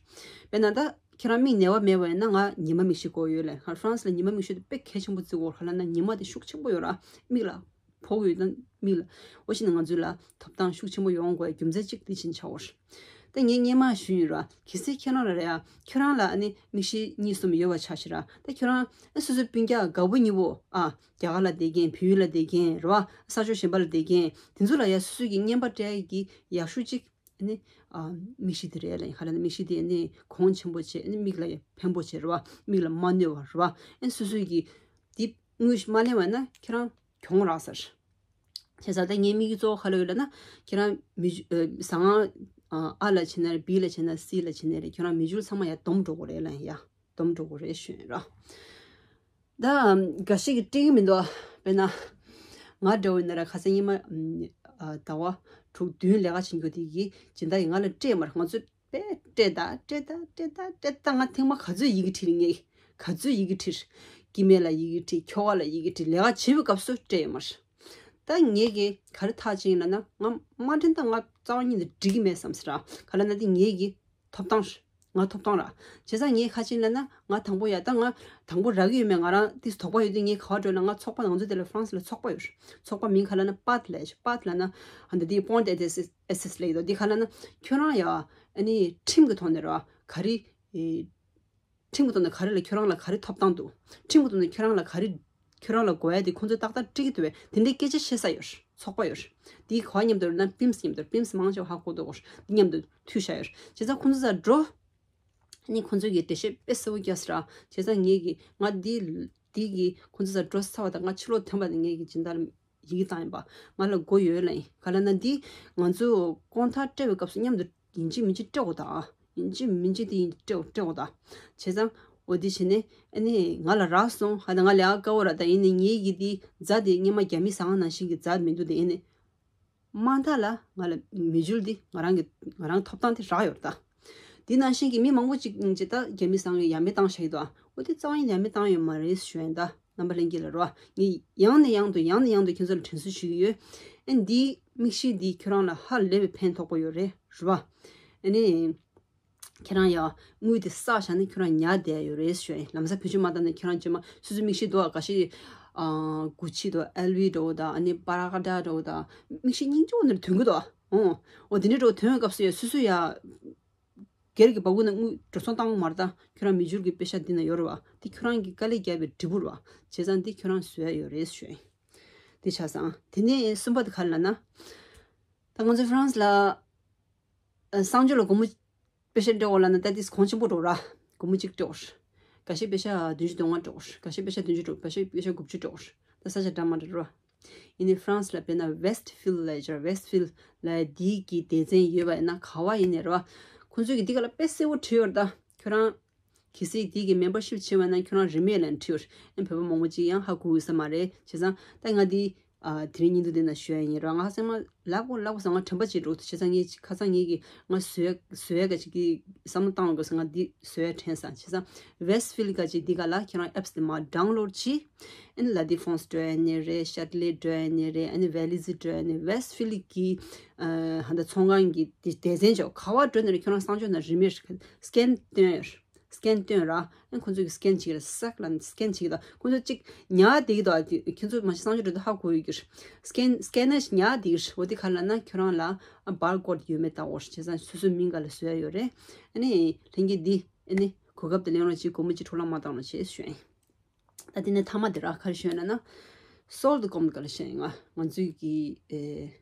དཔེར་ན་ད་ཁྱོད་རང་མིག་ནད་པ་མེད་པ་ཡིན་ན་ང་ཉི་མ་མིག་ཤེལ་དགོས་ཡོད་ལ། ཧྥ་རན་སི་ལ་ཉི་མ་མིག་ཤེལ་དེ་དཔེ་གལ་ཆེན་པོ་བརྩི་དགོས་ག་ལ་ན་ཉི་མ་དེ་ཤུགས་ཆེན་པོ་ཡོད་ར་མིག་ལ། ཕོག་ཡོད་ན་མིག་ལ། འོ་ཞིག་ན་ང་ཚོ་ལ་ཐོབ་ཐང་ཤུགས་ཆེན་པོ་ཡོང་དགོས་རྒྱུ་མཚན་གཅིག་འདི་ཕྱིན་ཆགས་འོར། ད་ངས་སྔན་མ་ཞུས་ཡོད་ར། གལ་སྲིད་ཁྱེད་རང་ལ་རེད་ཨ། ཁྱོད་རང་ལ་ཨ་ནི་མིག་ཤེལ་གཉིས་གསུམ་ཡོད་པ་ཆ་བཞག་ར། ད་ཁྱོད་རང་ཨ་སོ་སོའི་སྤུན་ཀྱག་དགའ་པོ་ཉེ་པོ་ཨ། རྒྱ་གར་ལ་བསྡད་མཁན་བལ་ཡུལ་ལ་བསྡད་མཁན་རེད་བ། ས་ཕྱོགས་གཞན་པ་ལ་བསྡད་མཁན་དེ་ཚོ་ལ་ཡ་སོ་སོ་གི་རྔན་པ་སྤྲད་ཀྱི་ཡག་ཤོས་གཅིག་ཨ་ནི་ཨ། མིག་ཤེལ་དེ་རེད་ལ་ཡིན་ག་ལ་ནི་མིག་ཤེལ་དེ་ཨ་ནི་གོང་ཆེན་པོ་བྱས་ཨ་ནི་མིག་ལ་ཡ་ཕན་པོ་བྱས་རེད་བ། མིག་ལ་མ་གནོད་བ་རེད་བ། ཨ་ནི་སོ་སོ་གི་དེ་དངུལ་མ་ལེན་པ་ན་ཁྱེད་རང་གྱོང་རག་ས་རེད། བྱས་ཙང་ད་ངའི་དམིགས་ཡུལ་གཙོ་བོ་ག་ལ་ཡོད་ལབ་ན། ཁྱེད་རང་མི་ཨ་ཟ་ང་ཨ་ལ་བྱེད་ན་རེད། བི་ལ་བྱེད་ན་སི་ལ་བྱེད་ན་རེད། ཁྱེད་རང་མི་འཇུལ་ཚང་མ་ཡ་སྡོམ་འགྲོ་དགོས་རེད་ལབ་ཡ། སྡོམ་འགྲོ་དགོས་རེད་ཞུ་ཡིན་ར། ད་འགའ་ཞིག་གིས་སྤྲད་ཀྱི་མི་འདུག་དཔེར་ན། ང་འདྲ་བོ་ཡིན་ན་ར་ཁ་སང་ཉི་མ་ཨ་ཟླ་བ་དྲུག་བདུན་ལས་ཀ་བྱེད་མཁན་དེ་གིས་སྦྱིན་བདག་གིས་ང་ལ་སྤྲད་མ་རེད། ང་ཚོ་དཔེ་སྤྲད་ད་སྤྲད་ད་སྤྲད་ད་སྤྲད་ད་ང་ཐེངས་མ་ག་ཚོད་ཡི་གེ་བྲིས་རེད། ངས་ག་ཚོད་ཡི་གེ་བྲིས། སྐྱེ་དམན་ལ་ཡི་གེ་བྲིས། ཁྱོ་ག་ལ་ཡི་གེ་བྲིས། ལས་ཀ་བྱེད་པའི་སྐབས་སུ་སྤྲད་ཡོད་མ་རེད། ད་ངས་ཀྱི་ག་རེ་ཐག་བཅད་ཡིན་ལབ་ན་ང་མ་དྲན་ད་ང་རྩ་བ་ཉིད་ནས་འགྲིག་གི་མེད་བསམ་ཟེར་ར། ག་ལ་ན་དེ་ངས་ཀྱི་ཐོབ་ཐང་རེད། ང་ཐོབ་ཐང་ར། བྱས་ཙང་ངས་ཁ་ཆེན་ལབ་ན་ང་དང་པོ་ཡ་ད་ང་དང་པོ་རག་གི་ཡོད་མེད་ང་རང་ཏིས་དོགས་པ་ཡོད་དུས་ངས་ག་བ་འགྲོ་ན་ང་ཚོགས་པ་ང་ཚོ་དེ་ལ་ཧྥ་རན་སི་ལ་ཚོགས་པ་ཡོད་རེད། ཚོགས་པ་མིང་ག་ལ་ན་པཱཐ་ལབ་ཡོད། པཱཐ་ལབ་ན་ཧ་འདི་དེ་པོན་ཨེ་སི་སི་ལབ་ཡོད་དོ། འདི་ག་ལ་ན་ཁྱོད་རང་ཡ་ཨ་ནི་ཁྲིམས་ཀྱི་ཐོག་ནས་ར་ག་རེ་ཨེ། ཁྲིམས་ཀྱི་ཐོག་ནས་ག་རེ་ལ་ཁྱོད་རང་ལ་ག་རེ་ཐོབ་ཐང་འདུག་ཁྲིམས་ཀྱི་ཐོག་ནས་ཁྱོད་རང་ལ་ག་རེ་ཁྱོད་རང་ལ་དགོས་ཡ་དེ་ཁོང་ཚོས་ཏག་ཏག་སྤྲད་ཀྱི་འདུག་བས། དེ་འདྲའི་སྐད་ཆ་བཤད་ས་ཡོད་རེད། ཚོགས་པ་ཡོད་རེད། དེའི་ག་བ་མཉམ་དུ་ཡོད་ན་པིམ་སི་མཉམ་དུ་པིམ་སི་མང་ཆེ་བ་ཧ་གོ་འདུག་གོ། འདི་མཉམ་དུ་མཐུད་བཞག་ཡོད་རེད། བྱས་ཙང་ཁོང་ཚོ་སར་འགྲོ། ནི་ཁོང་ཚོས་ཀྱི་འགྲེལ་བཤད་དཔེ་གསལ་པོ་བརྒྱབ་ཟེར་ར། བྱས་ཙང་ངས་ཀྱི་ང་འདི་འདི་གི་ཁོང་ཚོ་སར་འགྲོ་ཚར་བ་དང་ང་ཕྱི་ལོགས་ཐོན་པ་དང་ངས་ཀྱི་སྦྱིན་བདག་ཡི་གེ་བཏང་ཡིན་པ་ང་ལ་མགོ་ཡོད་ལ་ཡིན་ག་ལ་ན་འདི་ང་ཚོ་ཀོན་ཐག་སྤྲད་པའི་སྐབས་སུ་མཉམ་དུ་ཡིན་གཅིག་མིན་གཅིག་སྤྲད་དགོས་དང་ཡིན་གཅིག་མིན་གཅིག་དེ་ཡིན་སྤྲད་སྤྲད་དགོས་དང་། བྱས་ཙང་འོ་དེ་བྱས་ནས་ཨ་ནི་ང་ལ་རག་སོང་ཧ་ད་ང་ལས་ཀ་དཀའ་བོ་ར་ད་ཡིན་ནི་ངེད་ཀྱི་དེ་རྫ་དེ་སྔོན་མ་རྒྱ་མི་ཟ་ཁང་ནང་བཞིན་གྱི་རྫ་མི་འདུག་དེ་ཡིན་ནི་དམའ་མཐའ་ལ་ང་ལ་མི་འཇུལ་དེ་ང་རང་གི་ང་རང་ཐོབ་ཐང་དེ་རག་ཡོད་ར་ད། དེ་ནང་བཞིན་གྱི་མི་མང་པོ་ཅིག་ཅིག་ད་རྒྱ་མི་ཟ་ཁང་གི་ཡ་མེད་བཏང་བཞག་གི་འདུག་འོ་དེ་རྩ་བ་ཡིན་ཡ་མེད་བཏང་ཡོད་མ་རེད་ཞུ་ཡིན་ད། རྣམ་པ་ལྷན་རྒྱས་ལ་རོ། ངས་ཡང་ནས་ཡང་དུ་ཡང་ནས་ཡང་དུ་ཁྱེད་ཚོ་ལ་དྲན་གསོ་ཞུ་གི་ཡོད། ཨེ་འདིའི་མིག་ཤེལ་འདིས་ཁྱོད་རང་ལ་ཧ་ལས་པའི་ཕན་ཐོགས་པོ་ཡོད་རེད་རོ། ཨ་ནི། ཁྱེད་རང་ཡང་དངུལ་དེ་བསགས་བཞག་ན་ཁྱོད་རང་ཉར་བསྡད་ཡོད་རེད་ཞུ་ཡིན། ལམ་སང་བེད་སྤྱོད་མ་བཏང་ན་ཁྱོད་རང་རྗེས་མ་སོ་སོའི་མིག་ཤེལ་འདུག་ཨ་ག་ཤེད། གུ་ཆི་འདུག་ཨེལ་བི་འདྲ་བོ་དང་ཨ་ནི་པ་ར་ག་ཌ་འདྲ་བོ་དང་མིག་ཤེལ་སྙིང་རྗེ་བོ་ནར་ཐོན་གི་འདུག་འོ་འོ་དེ་འདྲའི་འགྲོ་དོན་སྐབས་སུ་ཡ་སུ་སུ་ཡ། སྒེར་གྱི་བ་གུ་ནང་དངུལ་འགྲོ་སོང་བཏང་མ་རེད་ད། ཁྱོད་རང་མི་འགྱུར་གྱི་པེ་ཤ་འདི་ན་ཡོད་རེད་བ། འདི་ཁྱོད་རང་གི་དཀའ་ལས་བརྒྱབ་པའི་འབྲས་བུ་རེད་བ། བྱས་ཙང་འདི་ཁྱོད་རང་བཟོ་ཡ་ཡོད་རེད་ཞུ་ཡ་ཡིན། འདི་ཆ་ཚང་དེ་ནས་གསུམ་པ་དེ་ག་རེ་ལབ་ན། ད་ང་ཚོ་ཧྥ་རན་སི་ལ་ཨ་གསང་སྤྱོད་ལ་སྒོར་མོ་པེ་ཤ་སྤྲད་དགོས་ལབ་ན་ད་འདི་གོང་ཆེན་པོ་འགྲོ་ར། སྒོར་མོ་གཅིག་སྤྲད་དགོས། འགའ་ཤས་པེ་ཤ་བདུན་ཅུ་དོན་ལྔ་སྤྲད་དགོས། འགའ་ཤས་པེ་ཤ་བདུན་ཅུ་སྤྲད་དགོས། འགའ་ཤས་པེ་ཤ་དགུ་བཅུ་སྤྲད་དགོས། ད་ས་ཆ་འདྲ་མི་འདྲ་རེད་བ། ཡིན་ནའི་ཧྥ་རན་སི་ལ་དཔེར་ན་ཝེ་སི་ཊི་ཕིལ་ལབ་ཡ་ཅིག་ཡོད་རེད། ཝེ་སི་ཊི་ཕིལ་ལབ་ཡ་འདི་གི་སྡེ་ཚན་ཡོད་པ་ཡིན་ན་ག་བ་ཡིན་ནའི་རེད་བ། ཁོང་ཚོས་ཀྱི་འདི་ག་ལ་དཔེ་གསལ་པོ་བྲིས་ཡོད་རེད་ད། ཁྱོད་རང་གལ་སྲིད་འདི་གི་མེམ་བར་ཤིབ་བྱས་པ་ན་ཁྱོད་རང་རིན་མེད་ལ་བྲིས་ཡོད་རེད། ཨ་ནི་བོད་པ་མང་པོ་ཅིག་ཡང་ཧ་གོ་ཡོད་ས་མ་རེད། བྱས་ཙང་ད་ང་འདི་ཨ་དེ་རིང་བརྙན་ཐུང་འདི་ན་ཞུ་ཡ་ཡིན་ར། ང་ཧ་སེ་མ་ལབ་གོ་ལབ་གོ་ཟེར་ང་དྲན་པ་ཅིག་འགྲོ་འདུག་བྱས་ཙང་ངས་ཁ་སང་ངས་ཀྱི་ང་བཟོས་བཟོས་ཡ་ག་ཅིག་གི་བསམ་བློ་བཏང་དགོས་ཟེར་ང་འདི་བཟོས་ཡ་དྲན་སོང་། བྱས་ཙང་ཝེ་སི་ཊི་ཕིལ་ག་ཅིག་འདི་ག་ལ་ཁྱེད་རང་ཨེབ་སི་དེ་མར་ཌའུན་ལོཌ་བྱེད། ཨ་ནི་ལ་དེ་ཧྥོན་སི་འགྲོ་ཡ་ནི་རེད། ཤ་ཏི་ལེ་འགྲོ་ཡ་ནི་རེད། ཨ་ནི་ཝེ་ལི་ཛི་འགྲོ་ཡ་ནི་ཝེ་སི་ཊི་ཕིལ་གི་ཨ་ཧ་ད་ཚོང་ཁང་གི་དེ་སྡེ་ཚན་ཅོག་ག་བ་འགྲོ་ནི་རེད། ཁྱོད་རང་གསང་སྤྱོད་ནང་རིན་མེད་སི་ཀེན་སྟོན་ཡོད། སི་ཀེན་སྟོན་ར། ཨ་ཁོང་ཚོས་ཀྱི་སི་ཀེན་བྱེད་ཀྱི་ར། སེག་ལ་སི་ཀེན་བྱེད་ཀྱི་ད། ཁོང་ཚོ་གཅིག་ཉར་བསྡད་ཀྱི་འདུག་ཨ་དེ་ཁྱོད་ཚོ་མ་གཞི་གསང་སྤྱོད་འགྲོ་དུས་ཧ་གོ་ཡོད་ཀྱི་རེད། སི་ཀེན་སི་ཀེ་ནར་ཞིག་ཉར་བསྡད་ཀྱི་རེད། འོ་དེ་ག་ལ་ན་ཁྱོད་རང་ལ་ཨ་བར་ཀོཌ་ཡོད་མེད་ལྟ་དགོས་རེད། བྱས་ཙང་སོ་སོའི་མིང་ག་ལ་བཟོ་ཡ་ཡོད་རེད། ཨ་ནི་ལྷན་རྒྱས་འདི་ཨ་ནི་གོ་སྐབས་དེ་ལེན་རོགས་བྱེད། སྒོར་མོ་གཅིག་འཕྲོ་བརླག་མ་བཏང་རོགས་བྱེད་ཞུ་ཡ་ཡིན། ད་དེ་ནས་མཐའ་མ་དེ་ར་ག་རེ་ཞུ་ཡ་ན་ན། སོལ་ཌི་ཀོམ་ག་ལ་ཞུ་ཡ་ཡིན། ང་ང་ཚོའི་གི་ཨེ།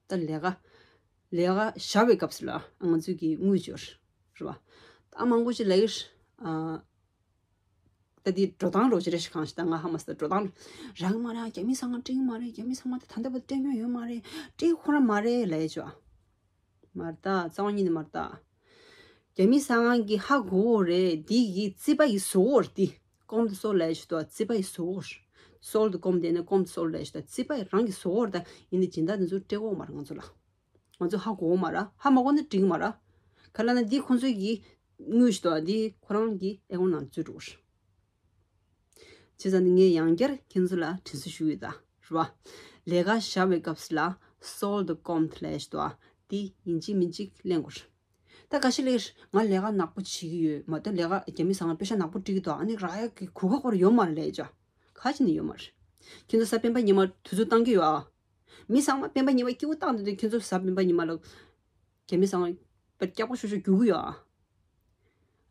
ད་ལས་ཀ་ལས་ཀ་བཞག་པའི་སྐབས་སུ་ལ་ང་ཚོས་ཀྱི་དངུལ་འབྱོར་རེད་བ། ད་མང་པོ་ཞིག་ལབ་ཀྱི་རེད། ཨ་ད་འདི་འགྲོ་སྟངས་རོགས་ཅི་རེད་ཤག་གང་ཞིག་ད་ང་ཧ་མ་སི་ད་འགྲོ་སྟངས་རག་གི་མ་རེད། རྒྱ་མི་ཟ་ཁང་སྤྲད་ཀྱི་མ་རེད། རྒྱ་མི་ཚང་མ་ད་ད་ལྟ་བར་སྤྲད་མྱོང་ཡོད་མ་རེད། སྤྲད་ཁོ་རང་མ་རེད་ལབ་ཡ་ཅོ། མ་རེད་ད། རྩ་བ་ཉིད་ནས་མ་རེད་ད། རྒྱ་མི་ཟ་ཁང་གི་ཧ་གོ་གོ་རེད། འདི་ཡི་རྩིས་པ་ཡི་བཟོ་བོ་རེད་འདི། ཀོམ་དུ་སོལ་ལབ་ཡ་ཞིག་འདུག་རྩིས་པ་ཡི་བཟོ་བོ་རེད། སོལ་དུ་ཀོམ་དེ་ནས་ཀོམ་དུ་སོལ་ལབ་ཡ་ཞིག་འདུག་རྩིས་པ་ཡི་རང་གི་བཟོ་བོ་རེད་ད། ཡིན་ནའི་སྦྱིན་བདག་དེ་ཚོ་སྤྲད་གོ་མ་རེད་ང་ཚོ་ལ། ང་ཚོ་ཧ་གོ་གོ་མ་རེད། ཧ་མ་གོ་ན་འགྲིག་གི་མ་རེད། ག་ལ་ན་འདི་ཁོང་ཚོའི་གི་དངུལ་ཞིག་འདུག་འདི་ཁོ་རང་གི་ཨེ་ཀོན་ནང་འཛུལ་འགྲོ་གི་རེད། བྱས་ཙང་ནི་ངས་ཡང་བསྐྱར་ཁྱེད་ཚོ་ལ་དྲན་གསོ་ཞུ་ཡོད་ད། རེད་བ། ལས་ཀ་བཞག་པའི་སྐབས་སུ་ལ་སོལ་དུ་ཀོམ་དུ་ལས་ཞིག་འདུག་ཨ། འདི་ཡིན་གཅིག་མིན་གཅིག་ལེན་དགོས་རེད། ད་ཁ་ཤས་ལས་ང་ལས་ཀ་ནག་པོ་བྱེད་ཀྱི་ཡོད་མ་གཏོགས་ལས་ཀ་རྒྱ་མི་ཟ་ཁང་པེ་ཤ་ནག་པོ་སྤྲད་ཀྱི་འདུག་ཨ་ནི་རག་ཡག་གི་གོ་སྐབས་ཁོ་རང་ཡོད་མ་རེད་ལས་ཅོ། ཁ་ཅིག་ནི་ཡོད་མ་རེད། ཁྱེད་ཚོ་གཟའ་སྤེན་པ་ཉི་མ་དུས་ཚོད་བཏང་གི་ཡོད་ཨ། མི་ཚང་མ་སྤེན་པ་ཉི་མ་སྐྱིད་པོ་བཏང་བསྡད་དུས་ཁྱེད་ཚོ་གཟའ་སྤེན་པ་ཉི་མ་ལ་རྒྱ་མི་ཟ་ཁང་པ་སྐྱག་པ་ཤོར་ཤོར་རྒྱུག་གི་ཡོད་ཨ།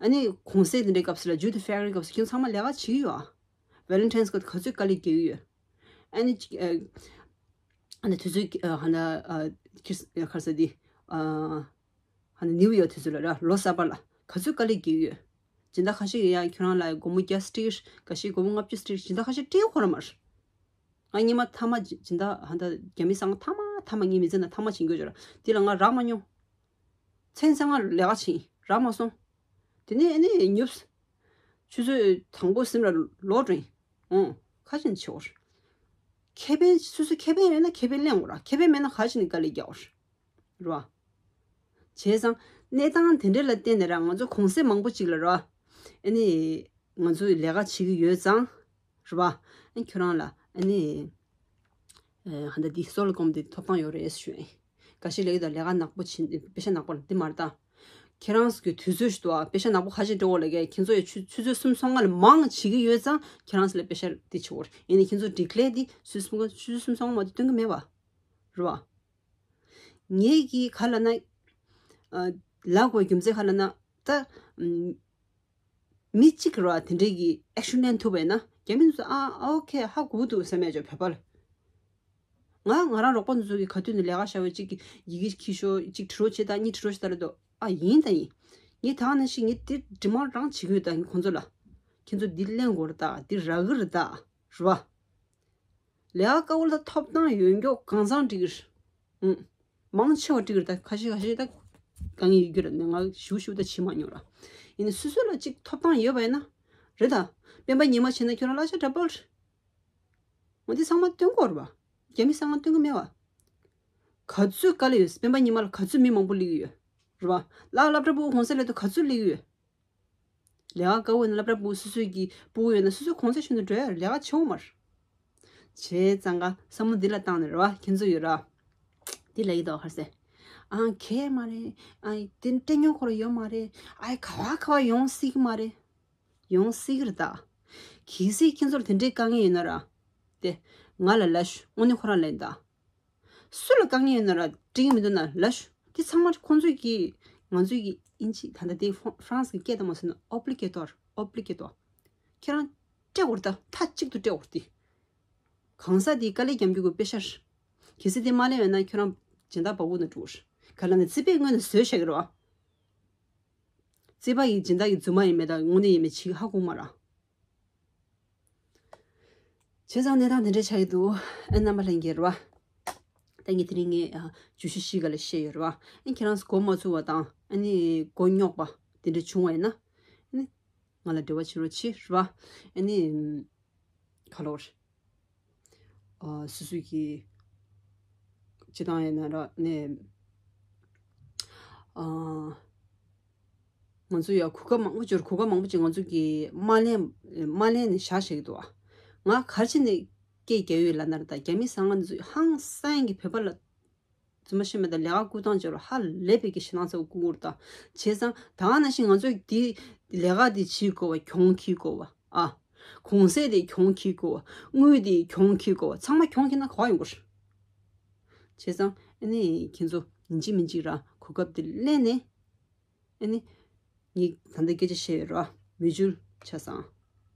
ཨ་ནི་གུང་སེང་དེ་འདྲའི་སྐབས་སུ་ལ་ཇུ་ལི་ཕེབ་རུ་ཝ་རི་སྐབས་སུ་ཁྱེད་ཚང་མ་ལས་ཀ་བྱེད་ཀྱི་ཡོད་ཨ། ཝེ་ལེན་ཊའིན་སི་སྐབས་ག་ཚོད་དཀའ་ལས་རྒྱག་གི་ཡོད། ཨ་ནི་ཅིག་ཨ་ཨ་ནི་དུས་ཚོད་ཨ་ཧ་ན་ཨ་ཁིར་ཁར་ས་དེ་ཨ་ཧ་ན་ནིའུ་ཡོག་དུས་ཚོད་ལ་ར་ལོ་གསར་པ་ལ་ག་ཚོད་དཀའ་ལས་རྒྱག་གི་ཡོད། སྦྱིན་བདག་ཁ་ཤས་ཀྱིས་ཡང་ཁྱོད་རང་ལ་སྒོར་མོ་བརྒྱ་སྤྲད་ཀྱི་རེད། འགའ་ཤས་སྒོར་མོ་ལྔ་བཅུ་སྤྲད་ཀྱི་རེད། སྦྱིན་བདག་ཁ་ཤས་སྤྲད་ཁོ་རང་མ་རེད། ང་སྔོན་མ་ཐ་མ་སྦྱིན་བདག་ཧ་ད་རྒྱ་མི་ཟ་ཁང་ཐ་མ་ཐ་མ་ངའི་མི་ཚེ་ནང་ཐ་མ་བྱེད་དགོས་ཅོ་ར། དེ་ལ་ང་རག་མ་མྱོང་། མཚན་ཚང་ང་ལས་ཀ་བྱེད་རག་མ་སོང་། དེ་ནས་ཨ་ནི་ཉོབ། ཆུ་ཚོད་དང་པོ་ཟིན་ལ་ལོག་འགྲོ་ཡིན། ཨོ། ཁ་ཅིག་ནས་བྱེད་དགོས་རེད། ཁེ་ཕན་སོ་སོ་ཁེ་ཕན་ཡོད་ན་ཁེ་ཕན་ལེན་དགོས་ར། ཁེ་ཕན་མེད་ན་ག་ཅིག་ནས་དཀའ་ལས་རྒྱག་དགོས་རེད། རེད་བ། བྱས་ཙང་གནས་སྟངས་དེ་འདྲ་ལ་བརྟེན་ནས་ར་ང་ཚོ་གུང་སེང་མང་པོ་ཅིག་ལ་ར། ཨ་ནི་ང་ཚོས་ལས་ཀ་བྱེད་ཀྱི་ཡོད་ཙང་། རེད་བ། ཨ་ཁྱོད་རང་ལ་ཨ་ནི། ཨེ་ཧ་ད་འདི་སོལ་ཀོམ་དེ་ཐོབ་ཐང་ཡོད་རེད་ཞུ་ཡིན། འགའ་ཤས་ལས་ཀ་དང་ལས་ཀ་ནག་པོ་བྱེད་པེ་ཤ་ནག་པོ་འདི་མ་རེད་ད། ཁྱེད་རང་ཚོ་གི་དུས་ཚོད་ཞིག་འདུག་ཨ། པེ་ཤ་ནག་པོ་ཁ་ཤས་སྤྲད་འོ་ལ་གས་ཁྱེད་ཚོ་ཡི་ཆུ་ཆུ་ཚོད་གསུམ་སོང་ང་ལ་མང་བྱེད་ཀྱི་ཡོད་ཙང་ཁྱེད་རང་ཚོ་ལ་པེ་ཤ་འདི་བྱེད་འོ་རེད། ཡིན་ནའི་ཁྱེད་ཚོ་ཌི་ཀི་ལེར་འདི་ཆུ་ཚོད་གསུམ་ཆུ་ཚོད་གསུམ་སོང་མ་གཏོགས་སྟོན་གྱི་མེད་པ། རེད་བ། ངས་ཀྱི་ག་ལ་ན། ཨ། ལབ་དགོས་རྒྱུ་མཚན་ག་ལ་ན། ད། ཨམ། མི་གཅིག་ར་དེ་འདྲས་ཀྱི་ཨེག་ཤན་ལེན་ཐུབ་པས་ན་རྒྱ་མི་ཚོ་ཨ་ཨོ་ཁེ་ཧ་གོ་འདུག་བསམ་ཡ་ཅོ་བོད་པ་ལ། ང་ང་རང་རོགས་པ་ཚོ་གི་ག་དུས་ནས་ལས་ཀ་བྱ་བའི་གཅིག་གི་ཡི་གེ་ཁྱི་ཤོ་གཅིག་བྲི་རོགས་བྱེད་དང་གཉིས་བྲི་རོགས་བྱེད་ད་ལ་དོ་ཨ་ཡིན་ད་ཡིན། ངས་ད་ནང་བཞིན་ངས་དེ་འདྲི་མ་རང་བྱེད་ཀྱི་ཡོད་ད་ཁོང་ཚོ་ལ། ཁྱེད་ཚོ་འདི་ལེན་དགོས་རེད་ད་འདི་རག་གི་རེད་ད་རེད་བ། ལས་ཀ་དཀའ་བོ་ལ་ཐོབ་ཐང་ཡོད་མགྱོགས་གང་ཚང་འགྲིག་གི་རེད། ཨུམ། མང་ཆེ་བ་འགྲིག་གི་རེད་ད་ཁ་ཤས་ཁ་ཤས་ད་དཀའ་ངལ་ཡོད་རྒྱུ་རེད་ནས་ང་ཞུ་ཞུ་ད་བྱེད་མ་མྱོང་ར། ཡིན་ནའི་སོ་སོ་ལ་ཅིག་ཐོབ་ཐང་ཡོད་པ་ཡིན་ན། རེད་ད། སྤེན་པ་ཉི་མ་བྱས་ན་ཁྱོད་རང་གླ་ཆ་འདྲ་པོ་རེད། འོ་འདི་ཚང་མ་སྟོན་དགོས་རེད་པ། རྒྱ་མི་ཚང་མ་སྟོན་གི་མེད་པ། ག་ཚོད་དཀའ་ལས་ཡོད་སྤེན་པ་ཉི་མ་ལ་ག་ཚོད་མི་མང་པོ་སླེབས་ཀྱི་ཡོད། རེད་པ། ལ་སློབ་གྲྭ་ཕྲུ་གུ་གོང་ས་ལས་དུ་ག་ཚོད་སླེབས་ཀྱི་ཡོད། ལས་ཀ་དཀའ་བོ་ཡིན་ན་སློབ་གྲྭ་ཕྲུ་གུ་སོ་སོའི་གི་ཕྲུ་གུ་ཡོད་ན་སོ་སོའི་གོང་ཚད་ཤོད་ནས་འགྲོ་ཡ་ལས་ཀ་ཆེ་བོ་མ་རེད། བྱས་ཙང་ཀ་བསམ་བློ་འདི་ལ་བཏང་ནས་རེད་བ་ཁྱེད་ཚོ་ཡོད་ར། འདི་ལ་ཡི་དོ་ཧར་སེ། ཨ་ཁེ་མ་རེད། ཨ་དེ་སྤྲད་མྱོང་ཁོ་ར་ཡོད་མ་རེད། ཨ་ག་བ་ག་བ་ཡོང་སྲིད་གི་མ་རེད། ཡོང་སྲིད་གི་རེད་ད། གལ་སྲིད་ཁྱེད་ཚོར་དེ་འདྲའི་དཀའ་ངལ་ཡོད་ན་ར། དེ་ང་ལ་ལབ་ཤོག་དངོས་གནས་ཁོ་རང་ལན་ད། སུ་ལ་དཀའ་ངལ་ཡོད་ན་ར་འགྲིག་གི་མི་འདུག་ན་ལབ་ཤོག་དེ་ཚང་མ་ཁོང་ཚོས་ཀྱི་ང་ཚོས་ཀྱི་ཨིན་ཇི་ད་ལྟ་དེ་ཧྥ་རན་སི་གི་སྐད་དུ་མ་སོང་ན་ཨོབ་ལི་གེ་ཏོ་ར་ཨོབ་ལི་གེ་ཏོ། ཁྱེད་རང་སྤྲད་དགོས་རེད་ད། མཐའ་གཅིག་ཏུ་སྤྲད་དགོས་རེད་དེ། གང་ཟག་དེ་དཀའ་ལས་རྒྱབ་རྒྱུ་གི་དཔེ་ཤར། གལ་སྲིད་དེ་མ་ལས་ཡོད་ན་ཁྱོད་རང་སྦྱིན་བདག་བ་སྤུ་ན་འགྲོ་གི་རེད། ག་ལ་ནི་རྩིས་པས་སྔོན་ནས་བཟོས་བཞག་གི་རེད་བ། རྩིས་པ་ཡི་སྦྱིན་བདག་གི་རྫུན་མ་ཡིན་མེད་དང་དངོས་གནས་ཡིན་མེད་ཅིག་ཧ་གོ་མ་ར། བྱས་ཙང་གནས་སྟངས་དེ་འདྲ་ཆགས་ཀྱི་འདུག་ཨེ་རྣམ་པ་ལྷན་རྒྱས་རེད་བ། ད་ངས་དེ་རིང་ངས་ཨ་བརྗོད་གཞི་བཞི་སྒང་ལ་བཤད་ཡོད་རེད་བ། ཨེ་ཁྱེད་རང་ཚོ་མགོ་མ་ཚོས་པ་དང་ཨ་ནི་མགོ་རྙོག་པ་དེ་འདྲ་བྱུང་བ་ཡིན་ན་ཨ་ནི་ང་ལ་འབྲེལ་བ་བྱེད་རོགས་བྱེད་རེད་བ། ཨ་ནི་ག་ལོར། ཨ་སོ་སོའི་གི་སྤྱི་བཏང་ཡིན་ན་ར་ནས་ཨ་ང་ཚོ་ཡ་གོ་སྐབས་མང་པོ་ཅིག་གོ་སྐབས་མང་པོ་ཅིག་ང་ཚོ་གི་མ་ལེན་མ་ལེན་ནས་བཞག་བཞག་གི་འདུག་ཨ་ང་ག་རེ་བྱས་ནས་སྐད་རྒྱག་ཡོད་ལབ་ན་ར་ད་རྒྱ་མི་ཟ་ཁང་འདི་ཚོ་ཧང་སང་གི་བོད་པ་ལ་རྫུན་མ་བཤད་མེད་ད་ལས་ཀ་བསྐུར་སྟངས་བྱས་ར་ཧ་ལས་པའི་གི་ཞེ་སྡང་ཚ་བོ་བསྐུར་གི་རེད་ད། བྱས་ཙང་ད་ག་ནང་བཞིན་ང་ཚོ་འདི་ལས་ཀ་འདི་བྱེད་དགོས་པ་གྱོང་ཁེལ་དགོས་པ་ཨ། གོང་ཚད་དེ་གྱོང་ཁེལ་དགོས་པ་དངུལ་དེ་གྱོང་ཁེལ་དགོས་པ་ཚང་མ་གྱོང་ཁེལ་ན་ག་པར་ཡོང་དགོས་རེད། བྱས་ཙང་ཨ་ནི་ཁྱེད་ཚོ་ཡིན་གཅིག་མིན་གཅིག་ར་གོ་སྐབས་འདི་ལེན་ནས་ཨ་ནི་ངས་ད་ལྟ་སྐད་ཆ་བཤད་ཡོད་ར་མི་འཇུལ་ཆ་ཚང་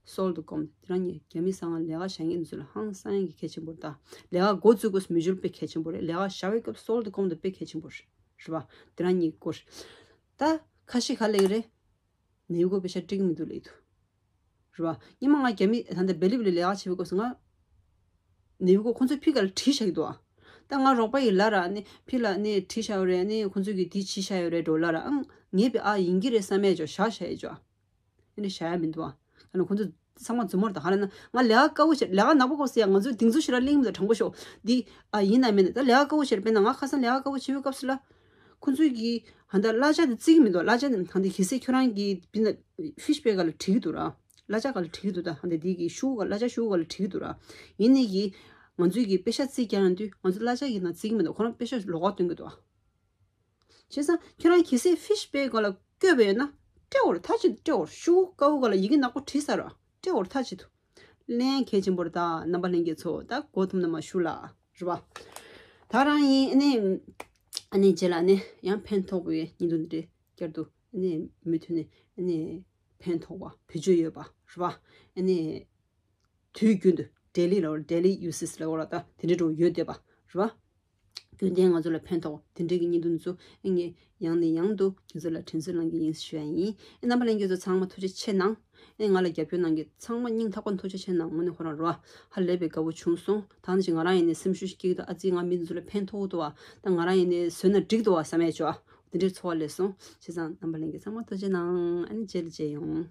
སོལ་དུ་སྒོམ་དེ་རང་ཉིད་རྒྱ་མི་ཟ་ཁང་ལས་ཀ་བྱ་མཁན་ཚོ་ལ་ཧང་སང་གི་གལ་ཆེན་པོ་རེད་ད། ལས་ཀ་འགོ་བཙུགས་དགོས་མི་འཇུལ་དཔེ་གལ་ཆེན་པོ་རེད། ལས་ཀ་བྱ་བའི་སྐབས་སོལ་དུ་སྒོམ་དུ་དཔེ་གལ་ཆེན་པོ་རེད་རེད་བ། དེ་རང་ཉིད་སྐོར་ད་ཁ་ཤས་ག་ལས་རེད། ནེའུ་གོ་པེ་ཤ་འགྲིག་མི་འདུག་ལབ་འདུག་རེད་བ། སྔོན་མ་ང་རྒྱ་མི་ད་ལྟ་བེ་ལིབ་ལ་ལས་ཀ་བྱེད་པའི་སྐབས་སུ་ང་ནེའུ་གོ་ཁོང་ཚོས་ཕི་ག་ལ་བྲིས་བཞག་གི་འདུག་ཨ། ད་ང་རོགས་པ་ཡི་ལ་ར་ནི་ཕི་ལ་ནི་བྲིས་བཞག་ཡོད་རེད། ནི་ཁོང་ཚོས་ཀྱི་འདི་བྲིས་བཞག་ཡོད་རེད་འགྲོ་ལ་ར་ཨང་ངས་པི་ཨ་ཡིན་གྱི་རེད་བསམ་ཡས་ཅོ་བཞག་བཞག་ཡས་ཅོ་ཨ། ཨ་ནི་བཞག་ཡ་མི་འདུག་ཨ། ད་ནི་ཁོང་ཚོ་ཚང་མ་རྫུན་མ་རེད་ད། ཧ་ལས་ན་ང་ལས་ཀ་དཀའ་བོ་བྱེད་ལས་ཀ་ནག་པོ་དགོས་ཟེར་ཡ་ང་ཚོས་གདེང་ཚོད་ཞིག་ར་གླེང་མི་འདུག་དྲང་པོ་ཤོག་འདི་ཨ་ཡིན་ན་མིན་ན་ད་ལས་ཀ་དཀའ་བོ་བྱེད་རེད། དཔེར་ན་ང་ཁ་སང་ལས་ཀ་དཀའ་བོ་བྱེད་པའི་སྐབས་སུ་ལ། ཁོང་ཚོས་ཀྱིས་ཧ་ད་གླ་ཆ་དེ་བརྩི་གི་མི་འདུག་གླ་ཆ་དེ་ཧ་འདི་གལ་སྲིད་ཁྱོད་རང་གིས་བི་ན་ཕིཤ་བེག་ག་ལ་བྲིས་ཀྱི་འདུག་ར། གླ་ཆ་ག་ལ་བྲིས་ཀྱི་འདུག་ད་ཧ་འདི་འདི་གི་ཤུ་ག་གླ་ཆ་ཤུ་ག་ལ་བྲིས་ཀྱི་འདུག་ར། ཡིན་ནའི་གི་ང་ཚོས་ཀྱིས་པེ་ཤ་རྩིས་རྒྱག་ཡོང་དུས་ང་ཚོ་གླ་ཆ་གི་ནང་བརྩི་གི་མི་འདུག་ཁོ་རང་པེ་ཤ་ལོགས་ཀ་སྟོན་གྱི་འདུག་བྱས་ཙང་ཁྱོད་རང་གལ་སྲིད་ཕིཤ་བེག་ག་ལ་བསྐྱོད་པ་ཡོད་ན་སྤྲད་འོར་ཐག་ཆོད་སྤྲད་འོར་ཤུ་ག་ག་ལ་ཡི་གེ་ནག་པོ་བྲིས་ས་ར་སྤྲད་འོར་ཐག་ཆོད་དུ། ལན་གལ་ཆེན་པོ་རེད་ད། རྣམ་པ་ལྷན་རྒྱས་ཚོ་ད་གོ་ཐུབ་ན་མ་ཞུ་ལ་རེད་བ། ད་རང་ཡིན་ཨ་ནི་ཨ་ནི་རྗེས་ལ་ཨ་ནི་ཡང་ཕན་ཐོགས་པའི་བརྙན་ཐུང་འདི་བསྐྱར་དུ་ཨ་ནི་མུ་མཐུད་ནས་ཨ་ནི་ཕན་ཐོགས་པ་བེད་སྤྱོད་ཡོད་པ་རེད་བ། ཨ་ནི་དུས་རྒྱུན་དུ་daily ལ་daily uses ལ་འོ་ལ་ད་དེ་འདྲ་འགྲོ་ཡོད་བསྡད་པ་རེད་བ། རྒྱུན་ལྡན་ང་ཚོ་ལ་ཕན་ཐོགས་དེ་འདྲའི་གི་བརྙན་ཐུང་ཚོ་ཨ་ངས་ཡང་ནས་ཡང་དུ་ཁྱེད་ཚོ་ལ་དྲན་གསོ་གནང་གི་ཡིན་ཞུ་ཡ་ཡིན། ཨེ་རྣམ་པ་ལྷན་རྒྱས་ཚོ་ཚང་མ་ཐུགས་རྗེ་ཆེ་གནང་། ཨེ་ང་ལ་རྒྱབ་སྐྱོར་གནང་གི་ཚང་མ་སྙིང་ཐག་པ་ནས་ཐུགས་རྗེ་ཆེ་གནང་། དངོས་གནས་ཁོ་རང་རོ་ཧ་ལས་པའི་དགའ་བོ་བྱུང་སོང་། ད་ནི་ཅིག་ང་རང་ཡིན་ནས་སེམས་ཤུགས་ཤིག་སྐྱེ་གི་འདུག་ཨ་ཙི་ང་མི་འདི་ཚོ་ལ་ཕན་ཐོགས་འདུག་བ། ད་ང་རང་ཡིན་ནས་བཟོས་ན་འགྲིག་འདུག་བ་བསམ་ཡས་ཅོ་ཨ། དེ་འདྲའི་ཚོར་བ་སླེབས་སོང་། བྱས་ཙང་རྣམ་པ་ལྷན་རྒྱས་ཚང་མ་ཐུགས་རྗེ་གནང་། ཨ་ནི་རྗེས་ལ་མཇལ་ཡོང་།